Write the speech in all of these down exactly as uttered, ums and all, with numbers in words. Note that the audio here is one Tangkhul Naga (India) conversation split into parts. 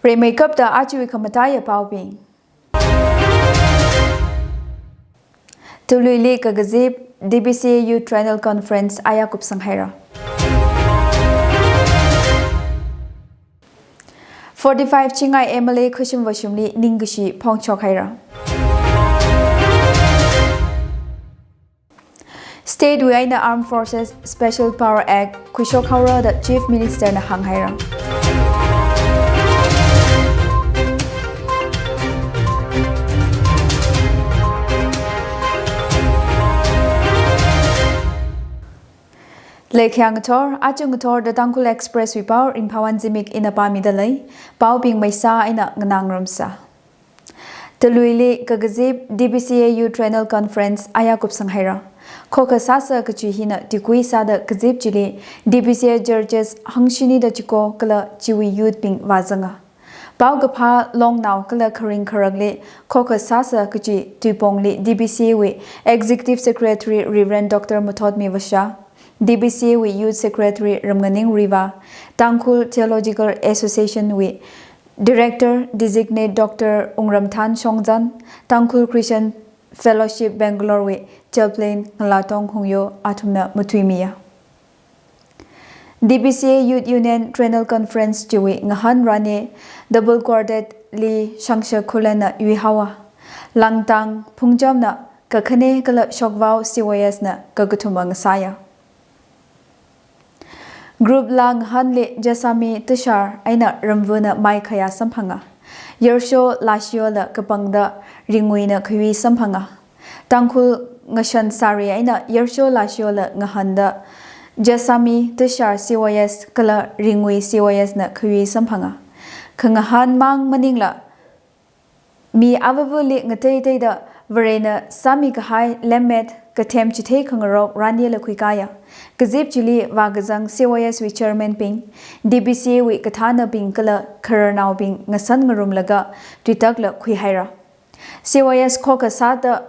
Rimeikapta aja khamatai paobing. Tuluili kakazip D B C A Youth Triennial Conference aya kupsang haira. Forty-five chingai M L A khuishim vāshimli ningkashi phongshok haira. State wui eina Armed Forces Special Power Act khuishok haora da Chief Minister na hāng haira. Leikhayang ngathor, aja ngathor da Tangkhul Express wui pao Ringphāwon Zimik ina pāmida lei, paobing maisa eina nganāngarumsa. Tuluili kakazip D B C A Youth Triennial Conference aya kupsang haira. Khokha sāsa kachi hina tikui sāda kazip chili D B C A churches hangshini da chiko kala chiwui youth bing vāzanga. Paokaphā longnao kala kharing kharakli khokha sāsa kachi tuipongli D B C A wui Executive Secretary Reverend Doctor Muthotmi Vasha, D B C A wui Youth Secretary Ramnganing Riva, Tangkhul Theological Association wui Director Designate Doctor Wungramthan Shongzan, Tangkhul Christian Fellowship Bangalore wui Chaplain Ngalatong Hungyo athumna matuimiya. D B C A Youth Union Triennial Conference chiwui ngahān rani Double Quartet li Shangshak Khullen na yuihaowa. Langtang Phungcham na kakhane kala Shokvao C Y S na kakathuma ngasāya. Group la ngahānli Jasami Tushar eina Ramvuna maikhaya samphanga. Yarsho Lashiyo la kapangda Ringui na khayui samphanga. Tangkhul ngashan sari eina Yarsho Lashiyo la ngahānda Jasami Tushar C Y S kala Ringui C Y S na khayui samphanga. Khangahān mang maningla mi avavali ngateiteida Varena sāmi kahai lemmet kathem chithei khangarok rani la khuikaya. Kazip chili vākazang C Y S wui chairman bing, D B C A wui kathānabing kala khararnaobing ngasan ngarumlaga tuitak la khuihaira. C Y S khokha sāda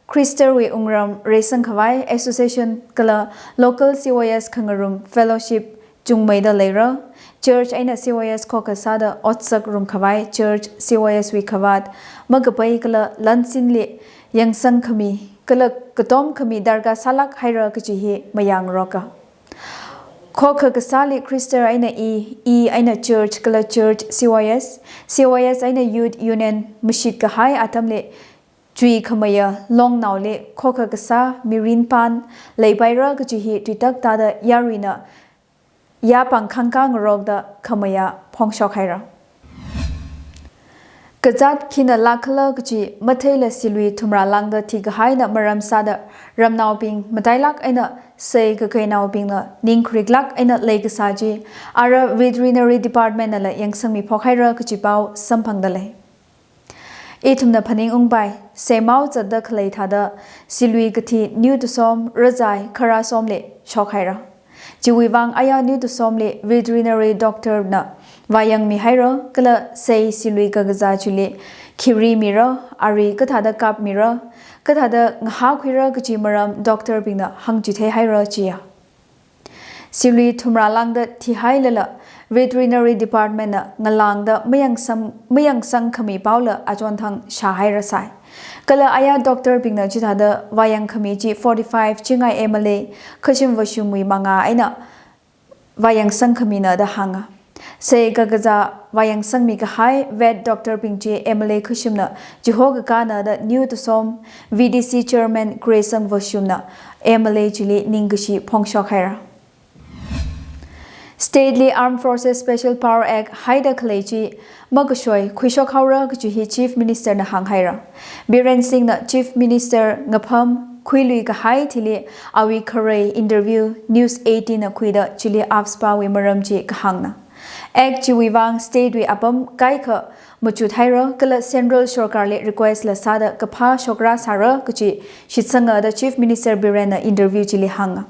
Christian wui wungram reisang khavai association kala local C Y S khangarum fellowship chungmeida leira. Church eina C Y S khokha sāda otsak rum khavai church C Y S wui khavāt makapai kala lansinli yangsang khami kala katom khami darkar sālak haira kachi hi mayāngaroka. Khokha kasāli Christian eina i, i eina church kala church C Y S, C Y S eina youth union mashit kahai atamli chui khamayā longnaoli khokha kasā mirin pan leipaira kachi hi tuitak tāda yaruina yapang khangkā ngarokda khamayā phongshok haira. Kazāt khina lākhala kachi matheila Silui Thumralangda thikahaina maram sāda ramnaobing matailak eina sei kakainaobingna ning khariklak eina leikasā chi ara Veterinary Department nala yangsangmi phok haira kachi pao samphangda lei. Ithumna phaningungpai, seimao zatda khalei thāda Silui kathi niu tusom razai khara somli shok haira. Chiwui vang aya niu tusomli veterinary doctor na vāyangmi haira, kala sei Silui kakazā chili khiri mira, ari kathāda kapmira, kathāda ngahākhuira kachi maram doctor bingna hāngchithei haira chiya. Silui Thumralangda thihailala Veterinary Department na ngalāngda mayangsang, mayangsang khami paola achonthang shāhairasai. Kala aya doctor bingna chithāda vāyang khami chi forty-five Chingai M L A Khashim Vashumwui mangā eina vāyangsang khamina da hānga. Sei kakazā vāyangsangmi kahai vet doctor bing chi M L A Khashimna chiho kakāna da niu tusom V D C chairman Kresang Vashumna M L A chili ningkashi phongshok haira. State li Armed Forces Special Power Act haida khalei chi makashoi khuishok haora kachi hi Chief Minister na hānghaira. Biren Singh na Chief Minister ngapham khuilui kahai thili awui kharei interview News eighteen na khuida chili AFSPA wui maram chi kahāngna. Act chiwui vang state wui apam kaikha machut haira kala Central Sorkar li request la sāda kaphā shokra sāra kachi shitsanga da Chief Minister Biren na interview chili hānga.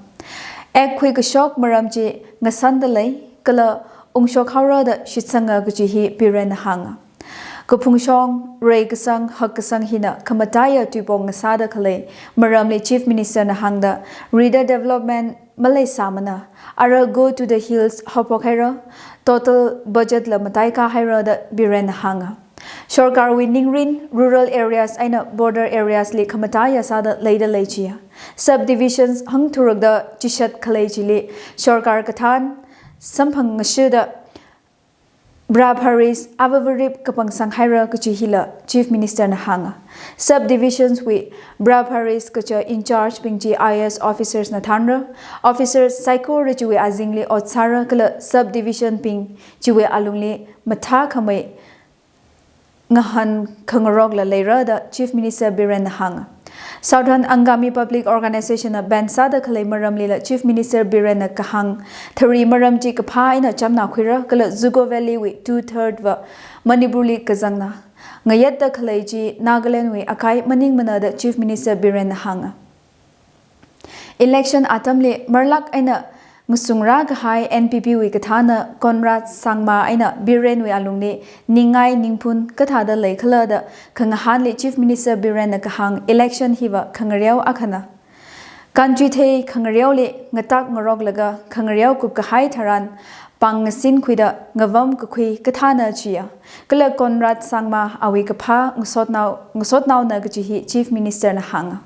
Act khuikashok maram chi ngasanda lei kala ungshok haora da shitsanga kachi hi Biren na hānga. Kaphungshong, reikasang, hakkasang hina khamataiya tuipong ngasāda khalei maramli Chief Minister na hāngda, Reader Development maleisāmana. Ara Go to the Hills haophok haira, total budget la mataikā haira da Biren na hānga. Sorkarwui ningrin rural areas eina border areas li khamataiya sāda leida lei chiya. Subdivisions hangtharukda chishat khalei chili sorkar kathān samphang ngashida Prabharis avavarip kapangsang haira kachi hila Chief Minister na hānga. Subdivisions wui Prabharis kacha in charge bing chi I A S officers na thānra. Officers saikora chiwui azingli ot sāra kala subdivision bing chiwui alungli mathākhamei ngahān khangarokla leira da Chief Minister Biren na hānga. Southern Angami Public Organization na ban sāda khalei maramlila Chief Minister Biren na kahāng thari maram chi kaphā eina chamna khuira kala Zuko Valley wui two third va Manipur li kazangna. Ngayatda khalei chi Nagaland wui akai maningmana da Chief Minister Biren na hānga. Election atamli marlak eina ngasungra kahai N P P wui kathāna Conrad Sangma eina Biren wui alungli ningai ningphun kathāda leikhala da khangahānli Chief Minister Biren na kahāng election hiva khangareo akhana. Kanchuithei khangareoli ngatak ngaroklaga khangareo kupkahai tharan pāng ngasin khuida ngavam kakhui kathāna chiya. Kala Conrad Sangma awui kaphā ngasotnao, ngasotnaona kachi hi Chief Minister na hānga.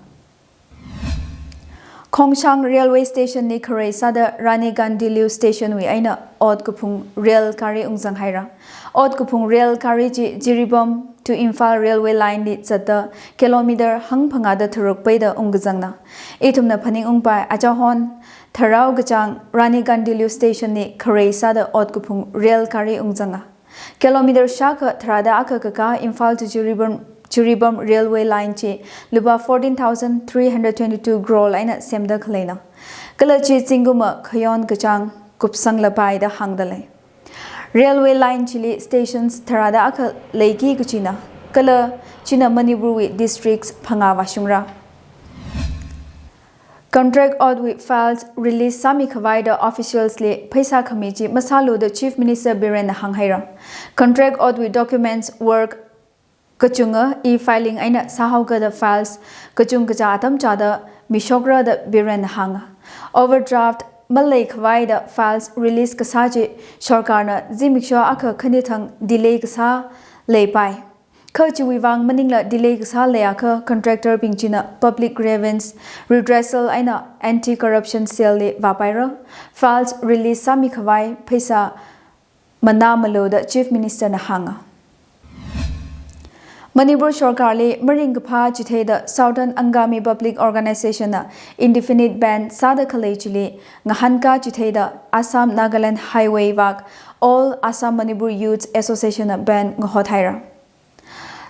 Khongshang Railway Station li kharei sāda Rani Gaidinliu Station wui eina ot kaphung rail gari ungzang haira. Ot kaphung rail gari chi Jiribam to Imphal Railway Line li zatda kilometer hangphangāda tharuk peida ungkazangna. Ithumna phaningungpai achahon tharao kachāng Rani Gaidinliu Station li kharei sāda ot kaphung rail gari ungzanga. Kilometer shākha tharāda akha kakā Imphal to Jiribam, Jiribam Railway Line chi lupā fourteen thousand three hundred twenty-two crore eina semda khaleina. Kala chi zingkumva khayon kachāng kupsanglapai da hāngda lei. Railway line chili stations tharāda akha leiki kachina. Kala china Manipur wui districts phangā vāshungra. Contract award wui files release sāmi khavai da officials li pheisā khami chi masālu da Chief Minister Biren na hāng haira. Contract award wui documents work kachunga e-filing eina sāhaoga da files kachung kacha atam chāda mishokra da Biren na hānga. Overdraft malei khavai da files release kasā chi sorkarna zimiksho akha khani thang delay kasā leipai. Kha chiwui vang maningla delay kasā leiakha contractor bing china Public Grievance Redressal eina Anti-Corruption Cell li vāpaira. Files release sāmi khavai pheisā manāmalu da Chief Minister na hānga. Manipur sorkarli maringkaphā chitheida Southern Angami Public Organization na indefinite ban sāda khalei chili ngahānkā chitheida Assam Nagaland Highway vak All Assam Manipur Youths Association na ban ngahot haira.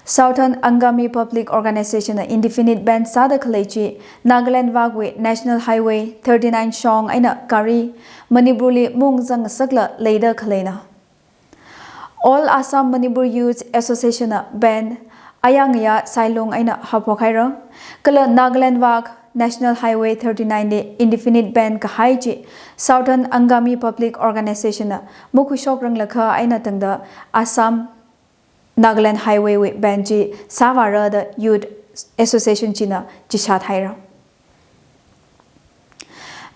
Southern Angami Public Organization na indefinite ban sāda khalei chi Nagaland vakwui National Highway thirty-nine shong eina gari Manipur li mungzang ngasakla leida khaleina. All Assam Manipur Youth Association na ban ayang ya sailung eina haophok haira. Kala Nagaland vak National Highway thirty-nine li indefinite ban kahai chi Southern Angami Public Organization na makhuishok ranglakha eina tangda Assam Nagaland Highway wui ban chi sāvāra da Youth Association china chishat haira.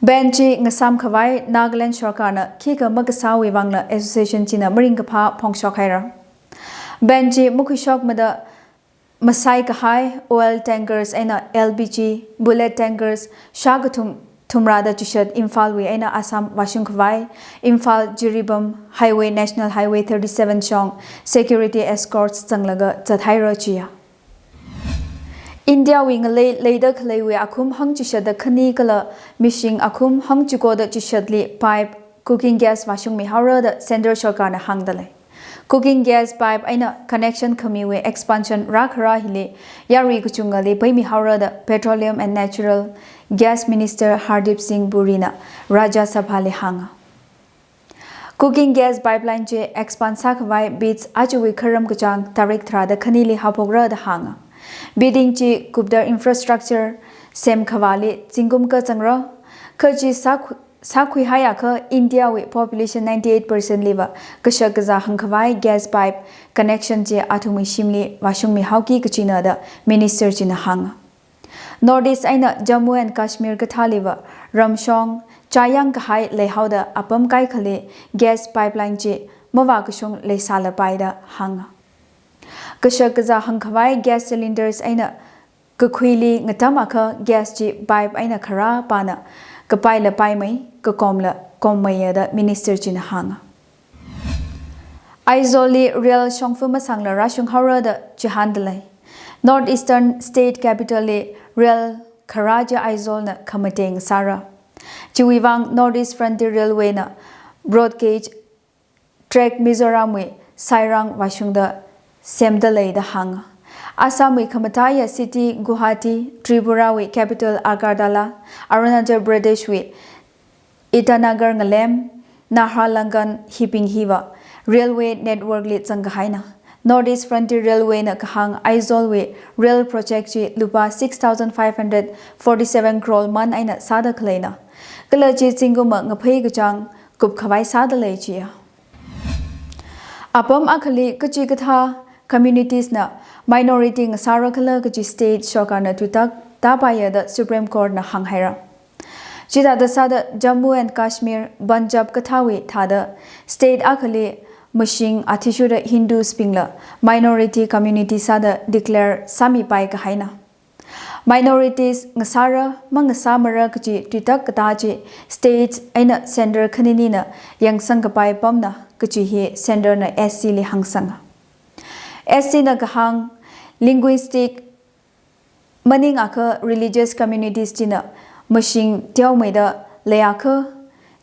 Ban chi ngasam khavai Nagaland sorkarna khikha makasāwui vangla association china maringkaphā phongshok haira. Ban chi makhuishokmada masai kahai oil tankers eina L P G bullet tankers shākathum thumrāda chishat Imphal wui eina Assam vāshung khavai Imphal Jiribam Highway National Highway thirty-seven shong security escorts zanglaga zat haira chiya. India wui ngalei leida khaleiwui akhum hangchishatda khani kala mishing akhum hangchikoda chishatli pipe cooking gas vāshungmi haora da Central sorkarna hāngda lei. Cooking gas pipe eina connection khamiwui expansion rākhara hili yarui kachungali peimi haora da Petroleum and Natural Gas Minister Hardeep Singh Puri na Rajya Sabha li hānga. Cooking gas pipeline chi expand sākhavai bids ajawui kharam kachāng tarik tharāda khanili haophokra da hānga. Bidding chi kupdar infrastructure semkhavāli zingkum kazangra. Kha chi sākhu-, sākhuihaiakha India wui population ninety-eight percent liva kashak kazā hangkhavai gas pipe connection chi athumwui shimli vāshungmi haoki kachina da Minister china hānga. North East eina Jammu and Kashmir kathāliva ramshong chāyang kahai leihaoda apam kaikhali gas pipeline chi mavākashung leisālapai da hānga. Kashak kazā hāngkhavai gas cylinders eina kakhuili ngatam akha gas chi pipe eina kharā pana kapailapaimei, kakomla kommeiya da minister china hānga. Aizawl li rail shongfa masangla rāshunghaora da chihānda lei. North Eastern State Capital li rail kharā chi Aizawl na khamateng sāra. Chiwui vang North East Frontier Railway na broad gauge track Mizoram wui Sairang vāshungda semda lei da hānga. Assam wui khamataiya city Guwahati, Tripura wui capital Agartala, Arunachal Pradesh wui Itanagar ngalem, Naharlagun hibing hiva railway network li zangkahaina. North East Frontier Railway na kahāng Aizawl wui rail project chi lupā six thousand five hundred forty-seven crore man eina sāda khaleina. Kala chi zingkumva ngaphei kachāng kupkhavai sāda lei chiya. Apam akhali kachikathā communities na minority ngasāra khala kachi state sorkar na tuitak tāpaiya da Supreme Court na hānghaira. Chithāda sāda Jammu and Kashmir, Punjab kathāwui thāda state akhali mashing athishurda Hindus bingla minority community sāda declare sāmipai kahaina. Minorities ngasāra mangasāmara kachi tuitak katā chi state eina center khaninina yangsang kapai pamna kachi hi center na S C li hāngsanga. S C na kahāng linguistic maningakha religious communities china mashing teomeida leiakha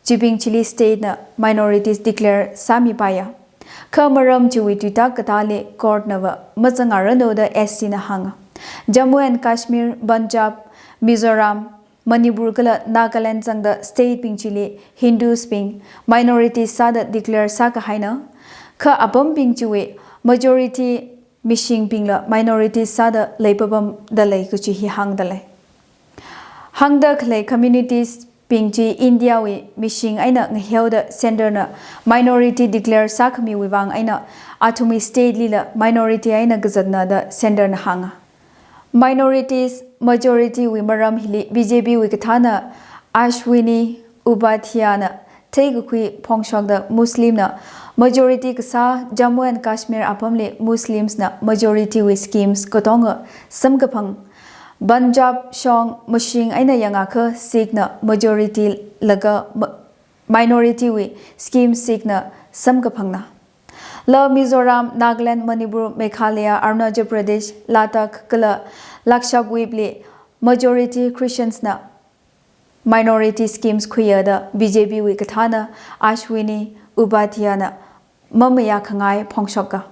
chibing chili state na minorities declare sāmipaiya. Kha maram chiwui tuitak katāli court nava mazangaranu da S C na hānga. Jammu and Kashmir, Punjab, Mizoram, Manipur kala Nagaland zangda state bing chili Hindus bing minorities sāda declare sākahaina. Kha apam bing chiwui majority mishingbingla minorities sāda leipapamda lei kachi hi hāngda lei. Hāngda khalei communities bing chi India wui mishing eina ngaheoda center na minority declare sākhamiwui vang eina athumwui state lila minority eina kazatna da center na hānga. Minorities majority wui maram hili B J P wui kathāna Ashwini Upadhyay na theikakhui phongshokda Muslim na majority kasā Jammu and Kashmir apamli Muslims na majority wui schemes katonga samkaphang. Punjab shong mashing eina yangakha Sikh na majority laga ma-, minority wui scheme Sikh na samkaphangna. La Mizoram, Nagaland, Manipur, Meghalaya, Arunachal Pradesh, Ladakh kala Lakshadweep li majority Christians na minority schemes khuiya da B J P wui kathāna Ashwini Upadhyay na mamayākhangai phongshoka.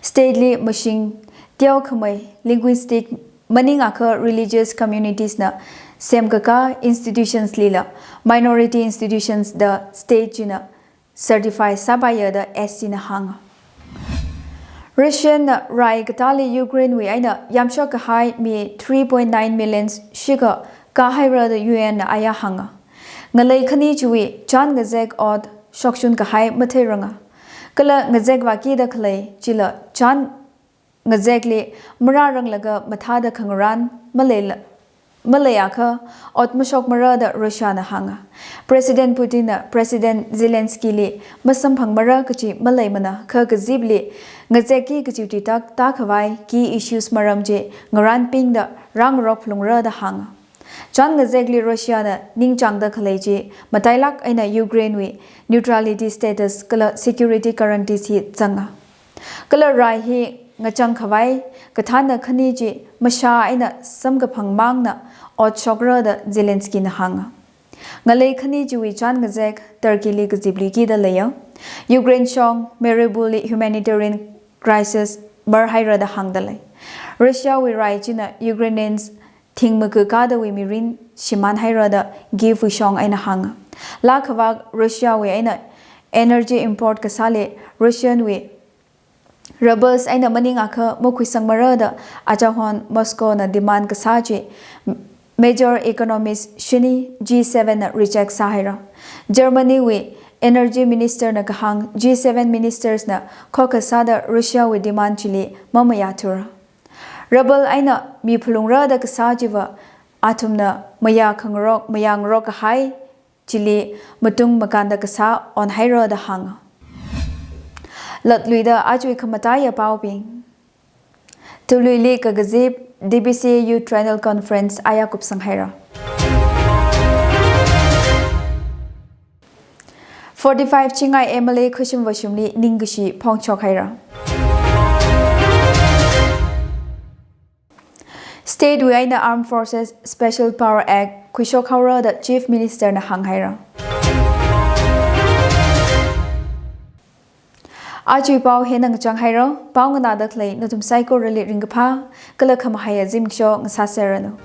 State li mashing teokhamei linguistic maningakha religious communities na semkakā institutions lila minority institutions da state china certify sāpaiya da S C na hānga. Russian na rai katāli Ukraine wui eina yamshok kahai mi three point nine million shikha kahaira da U N na aya hānga. Ngalei khani chiwui chān ngazek ot shokshun kahai matheiranga. Kala ngazek vākida khalei chila chān ngazekli marāranglaga mathāda khangarān maleila, maleiakha ot mashokmara da Russia na hānga. President Putin na President Zelensky li masamphangmara kachi maleimana kha kazipli ngazekki kachi tuitak tākhavai key issues maram chi ngarānpingda rāngarok phalungra da hānga. Chān ngazekli Russia na ningchāngda khalei chi matailāk eina Ukraine wui neutrality status kala security guarantees hi zanga. Kala rai hi ngachang khavai kathāna khani chi mashā eina samkaphang mangna ot shokra da Zelensky na hānga. Ngalei khani chiwui chān ngazek Turkey li kazipli kida leiya. Ukraine shong Mariupol li humanitarian crisis marhaira da hāngda lei. Russia wui rai china Ukrainians thingmaka kadawui mirin shimānhaira da Kyiv wui shong eina hānga. Laa khavak Russia wui eina energy import kasāli Russian wui rubles eina maningakha makhuisangmara da achahon Moscow na demand kasā chi major economies shini G seven na reject sāhaira. Germany wui energy minister na kahāng G seven ministers na khokkha sāda Russia wui demand chili mamayāthura. Ruble eina mi phalungra da kasā chiva athumna mayākhangarok, mayāngarok kahai chili matung makānda kasā onhaira da hānga. Latluida ajawui khamataiya paobing. Tuluili kakazip D B C A Youth Triennial Conference aya kupsanghaira. Forty-five Chingai M L A Khushim Vashumli ningkashi phongshokhaira. State wui eina Armed Forces Special Power Act khuishokhaora da Chief Minister na hānghaira. Ajawui pao hina ngachanghaira. Pao nganāda khalei nathum saikorali ringkaphā kala khamahaiya zimiksho ngasāserranu.